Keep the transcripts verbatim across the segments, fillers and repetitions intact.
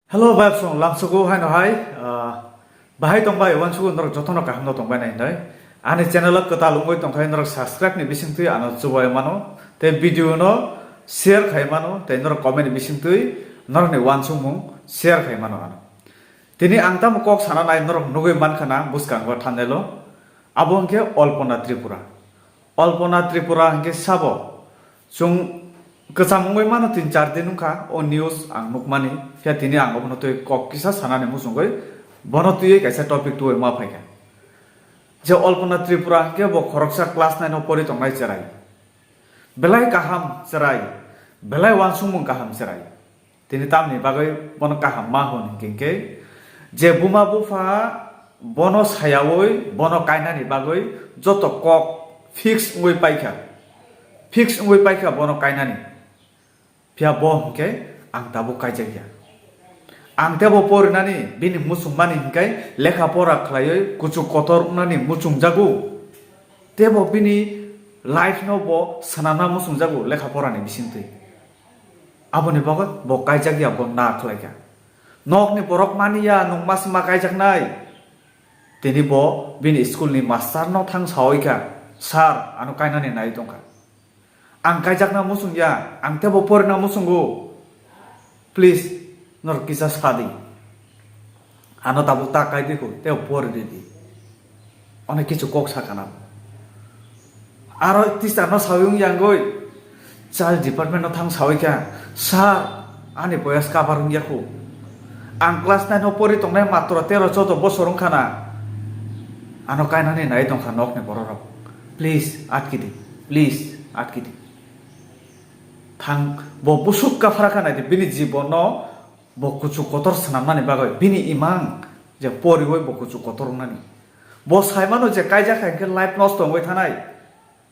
Hello, bai song lamsugo haino hai, ah, bahai tong bai, uansukgo norok jotono kaham no tong bai nai hinoi. Ani channel o kwtal wngwi tong khai norok subscribe ni bisingtwi ano chubai mano, tei video no share khai mano, tei norok comment ni bisingtwi norok ni uansukmung share khai mano ano. Tini ang tamo kok sana nai norok nugwi mankha na bwskango thumbnail o. Abo hwnkhe Alpana Tripura. Alpana Tripura hwnkhe sabo? Chwng kwcham wngwi mano tin char din wngkha o news ang nukmani, phiya tini ang obono twi kok kisa sanani muchungwi bono twiwi kaisa topic twiwi ma phaikha. Je Alpana Tripura hwnkhe bo khoroksa class nine o pori tongnai cherai. Belai kaham cherai, belai uansukmung kaham cherai. Tini tamni bagwi bono kaham ma hwn hinkhe, hinkhe je buma bupha bono sayaui bono kainani bagwi joto kok fix wngwi paikha, fix wngwi paikha bono kainani. Phiya bo hinkhe ang tabuk kaijakya. Ang tebo porinani bini muchungmani hinkhe lekha pora khlaiwi kuchuk kotor wngnani muchungjago. Tebo bini life no bo swnamna muchungjago lekha porani bisingtwi. Aboni bagwi bo kaijakya, bo na khlaikha. Nokni borok maniya nwng masima kaijaknai. Tini bo bini school ni master no thang sawi kha, "Sir, ano kainani nai tongkha. Ang kaijakna muchungya, ang tebo porina muchungo. Please, norok kisa sadi. Ano tabuk ta kai di kho, tebo pori di di." Onek kichu kok sakha na. Aro teacher no sawi wng yangwi child department no thang sawi kha, "Sir, ani boyas kabar wng yakhu. Ang class nine o pori tongnai matro tero chodo bosor wngkha na. Ano kainani nai tongkha nokni bororok. Please, atki di. Please, atki di." Thang bo busuk kaphra kha nai di, bini jibon no bo kuchuk kotor swnamnani bagwi, bini imang je poriwi bo kuchuk kotor wngnani. Bo saimano je kaijak hai khe life nosto wngwi thanai.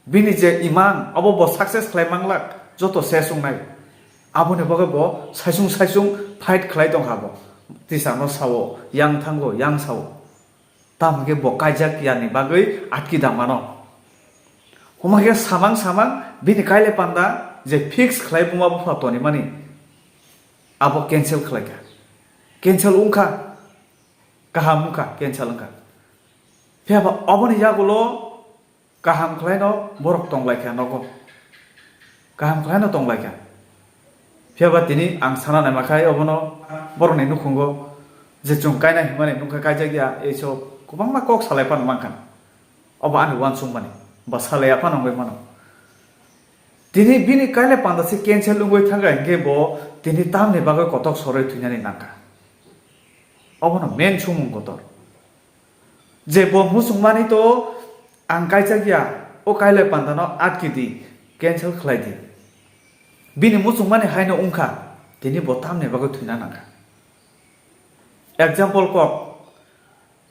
Bini je imang, abo bo success khlai manglak, joto ses wngnai. Aboni bagwi bo saisung saisung fight khlai tongkha bo. Teacher no sao, yang thango, yang sao. Tamo khe bo kaijak yani bagwi atki da mano. Homa khe samang samang bini kaile panda je fix khlai buma bupha tonimani, abo cancel khlai kha. Cancel wngkha, kaham wngkha, cancel wngkha. Phiya ba oboni yagulo kaham khlaino borok tonglaikha nogo. Kaham khlaino tonglaikha. Phiya ba tini ang sana naima khai obono borokni nukhungo je chwng kaina himani nungkha kaijakya, eiso kwbangma kok salai phano mankha. Obo ani uansukmani ba salaiya phano wngwi mano. Tini bini kaile panda se cancel wngwi thangkha hinkhe bo tini tamni bagwi kotok sorwi thwinani nangkha. Obono main sumung kotor. Je bo muchungmani to ang kaijak ya, o kailai pandano atki di, cancel khlai di. Bini muchungmani haino wngkha, tini bo tamni bagwi thwina nangkha. Example kok,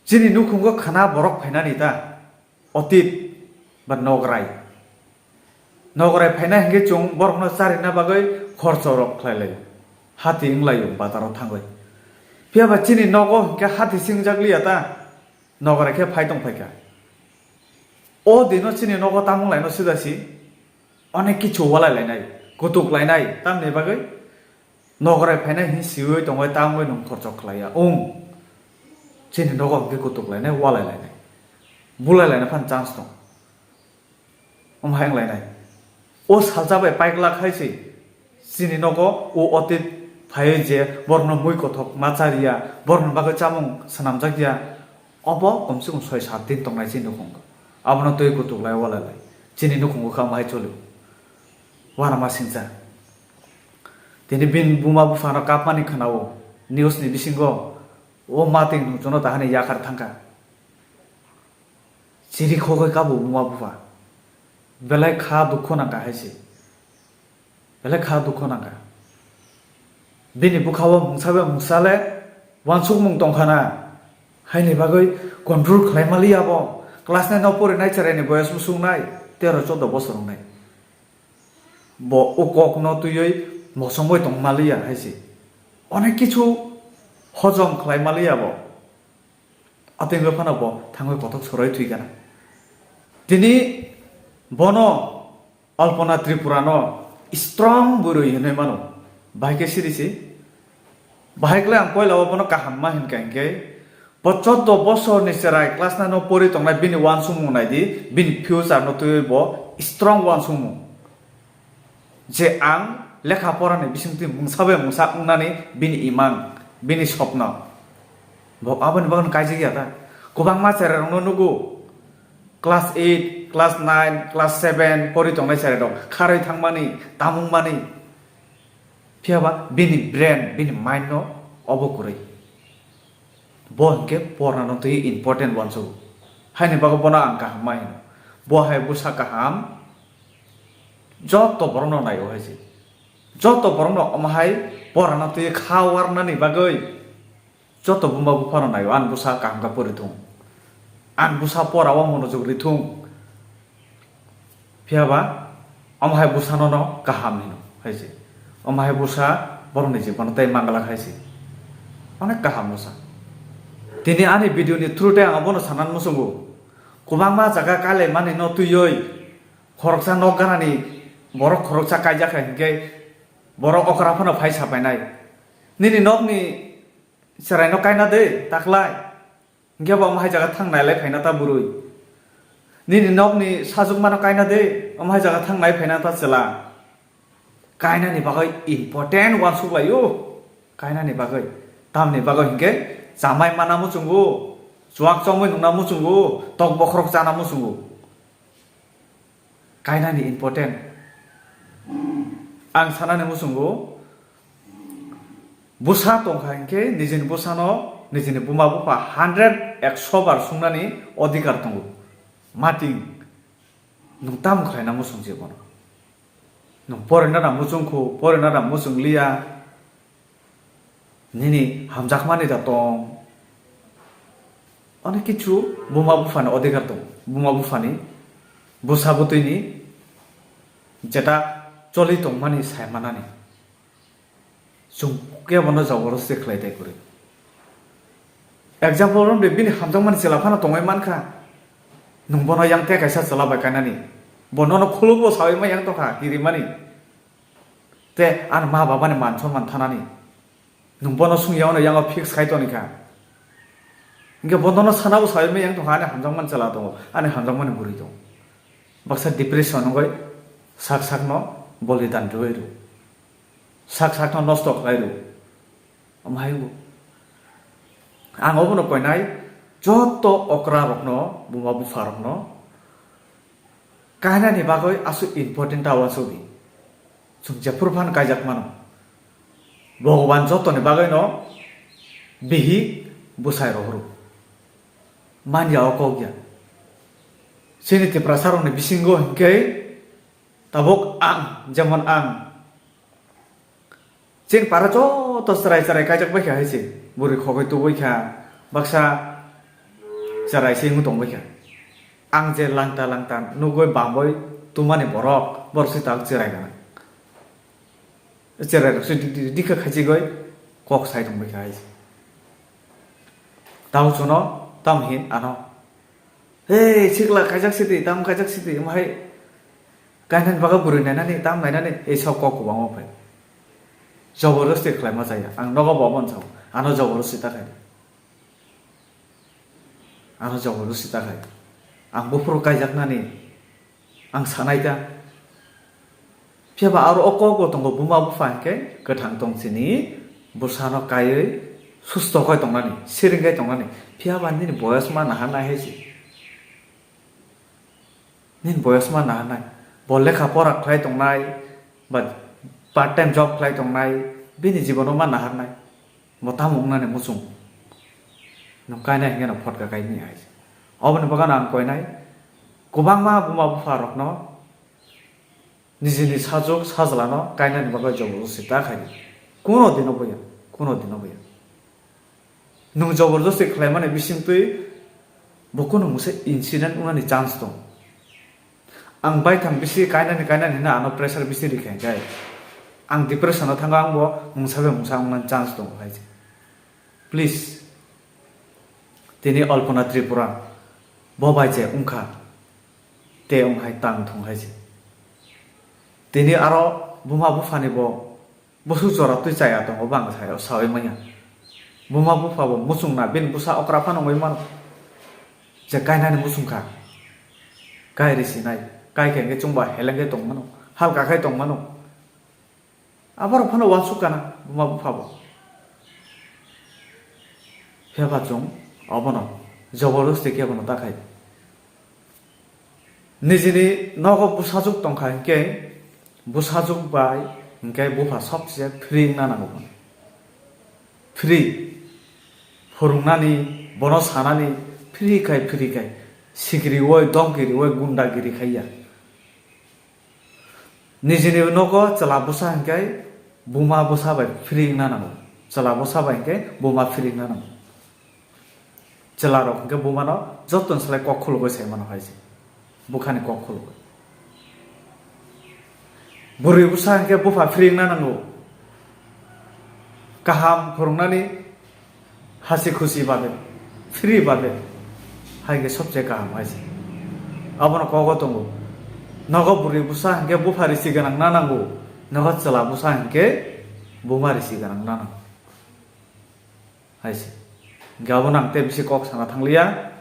chini nukhungo khana borok phainani ta, otit ba nograi. Nograi phaina hinkhe chwng borokno charina bagwi khorchorok khlai laio, hati wng laio bazaro thangwi. Phiya ba chini nogo hinkhe hati se wngjak liya ta, nograi khe phai tong phaikha. O dino chini nogo tamung laino sida si, onek kichu walai lainai, kutuk lainai, tamni bagwi nograi phainai hin siwi tongwi tamungwi nwng khorchok khlaiya. Wng, chini nogo hinkhe kutuk lainai, walai lainai, bulai laina phan chance tong. Omo hai wng lainai. O salsa bai paikla khai se chini nogo o otit phaiwi je borokno mui kothok ma chariya, borokni bagwi chamung swnamjak ya, obo komse kom soi sat din tongnai chini nukhungo. Abono twi kutuk lai, walai lai. Chini nukhungo kha omo hai choli. Uanama singcha. Tini bini buma buphano kapmani khwnao news ni bisingo, o ma twi nwng chwngno ta hani yakhar thangkha. Chiri khogwi kabo buma bupha. Belai kha dukhu nangkha hai se. Belai kha dukhu nangkha. Bini bwkhao mungsa bai mungsa le uansukmung tongkha na. Haini bagwi control khlai maliya bo. Class nine o porinai cheraini boyas bwswk nai, tero chodo bosor wngnai. Bo o kokno twiwi mosongwi tong maliya hai se. Onek kichu hojom khlai maliya bo. Atwngwi phano bo thangwi kothok soroi thwi gana. Tini bono Alpana Tripura no strong bwrwi hinwi mano. Bahai khe siri se. Bahai khlai ang poila o bono kaham ma hinkha hinkhe, bo choddo bosorni chwrai class nine o pori tongnai, bini uansukmung naidi, bini future no twiwi bo strong uansukmung. Je ang lekha porani bisingtwi mungsa bai mungsa wngnani bini imang, bini sopno. Bo aboni bagwi kaijak ya ta. Kwbangma chwrairokno nugo, class eight, class nine, class seven pori tongnai chwrairok kharwi thangmani, tamungmani. Phiya ba bini brain, bini mind no obo kwrwi. Bo hinkhe porna no twi important uansukgo. Haini bagwi bono ang kaham ma hino. Bo hai bwsa kaham joto borok no naio hai se. Joto borok no omo hai porna no twi kha warnani bagwi joto buma bupha no naio, ani bwsa kaham khe pori thung. Ani bwsa pora o monojog ri thung. Phiya ba omo hai bwsano no kaham hino hai se. Omo hai bwsa borokni jibono tei manglak hai se. Onek kaham bwsa. Tini ani video ni through tei ang abono sanani muchungo. Kwbangma jaga kailaimani no twiwi khoroksa nok ganani borok khoroksa kaijak hai hinkhe borok okra phano phai sapainai. Nini nokni chwraino kaina de taklai. Hinkhe bo omo hai jaga thang nailai phaina ta bwrwi. Nini nokni sajwkmano kaina de, omo hai jaga thang nai phaina ta chwla. Kainani bagwi important uansuk lai o. Kainani bagwi. Tamni bagwi hinkhe chamai mana muchungo, chuak chongwi nungna muchungo, tok bokhorok chana muchungo. Kainani important. Ang sanani muchungo, bwsa tongkha hinkhe nijini bwsano nijini buma bupha hundred, ekso bar sungnani odhikar tongo. Mating nwng tamo khlaina muchung je bono? Nwng porina da muchung khu, porina da muchung liya. Nini hamjakmani da tong. Onek kichu buma buphani odhikar tong. Buma buphani, bwsa bwtwini jeta choli tongmani sai manani. Chwng kebono jaborosti khlai tai kwrwi. Example romde, bini hamjakmani chwla phano tongwi mankha. Nwng bono yang tei kaisa chwla bai kainani. Bo nono khulukbo sawi ma yang tongkha, kirimani. Tei ani ma babani man sonman thanani. Nwng bono sungya ono yango fix khai tonikha. Hinkhe bo nono sanabo sawi ma yang tongkha, ani hamjakmani chwla tongo, ani hamjakmani bwrwi tongo. Baksa depression wngwi sak sakno bolidan rwwi rw. Sak sakno nosto khlai rw. Omo hai wng. Ang obono koinai joto okra rokno, buma bupha rokno kainani bagwi aswk important ta uansukdi. Chwng jephuru phan kaijak mano. Bhogoban jotoni bagwino bihik bwsai rohoro. Manya o kok ya. Chini Tiprasa rokni bisingo hinkhe tabuk ang, jemon ang. Chini para joto chwrai chwrai kaijak bai kha hai se. Bwrwi khogwi tubui kha, baksa chwrai se wng tong bai kha. Ang je langta langta nugui bamboi tumani borok, borok se tak chwrai gana. Chwrai rok se dik dik dik kha khaichigoi kok sai tong bai kha hai se. Tamo chuno, tamo hin ano. Hei, sikla kaijak sidi, tamo kaijak sidi, omo hai kainani bagwi bwrwi nainani, tamo nainani, ei sok kok kwbangma phai. Jabardasti khlaima chaya, ang nogo bo omono sao, ano jabardasti ta khai. Ano jabardasti ta khai. Ang buphuru kaijaknani, ang sanai ta. Phiya ba aro o kok bo tongo, buma bupha hinkhe kwthang tong chini, bwsano kaiwi susto khai tongnani, siring khai tongnani. Phiya ba nini boyos ma naharnai hai se. Nini boyos ma naharnai. Bo lekha pora khlai tongnai, ba part time job khlai tongnai, bini jibono ma naharnai. Bo tamo wngnani muchung? Nwng kainai hinkhe no photka kainwi hai se. Oboni bagwi ang koinai kwbangma buma bupha rokno nijini sajwk sajlano kainani bagwi jabardasti ta khaidi. Kuno dino boya, kuno dino boya. Nwng jabardasti khlaimani bisingtwi bo kuno mungsa incident wngnani chance tongo. Ang baithang bisi kainani kainani hwnwi ano pressure bisi rikha hinkhe ang depression o thango, ang bo mungsa bai mungsa wngnani chance tongo hai se. Please, tini Alpana Tripura bo bai je wngkha, te wng hai tang thung hai se. Tini aro buma buphani bo Busu jora twi chaya tongo bang sayo sawi manya. Buma bupha bo muchung na bini busa okra phano wngwi mano. Je kainani muchung kha. Kai risi nai. Kai khe hwnkhe chwngba helengkhe tong mano. Halka khai tong mano. Aborok phano uansuk kana buma bupha bo. Phiyaba chwng obono jabardasti khe bono ta khai. Nijini nogo bwsajwk tongkha hinkhe, bwsajwk bai hinkhe bupha sobse free wngna nango. Free. Phwrwngnani, bono sanani free khai, free khai. Sikiri oi, dongkiri oi, gundagiri khaiya. Nijini nogo chwla bwsa hinkhe buma bwsa bai free wngna nango. Chwla bwsa bai hinkhe buma free wngna nango. Chwlarok hinkhe bumano joto ni slai kok khulugwi sai mano hai se. Bukhani kok khulugwi. Bwrwi bwsa hinkhe bupha free wngna nango. Kaham phwrwngnani hasi khusi babe, free babe, hai khe sobse kaham hai se. Abono kogo tongo. Nogo bwrwi bwsa hinkhe bupha risi gwnang na nango. Nogo chwla bwsa hinkhe buma risi gwnang na nango. Hai se. Hinkhe abono ang tei bisi kok sana thangliya.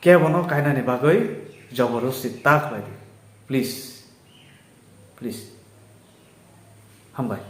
Kebono kainani bagwi jabardasti ta khlai di. Please. Please. Hambai.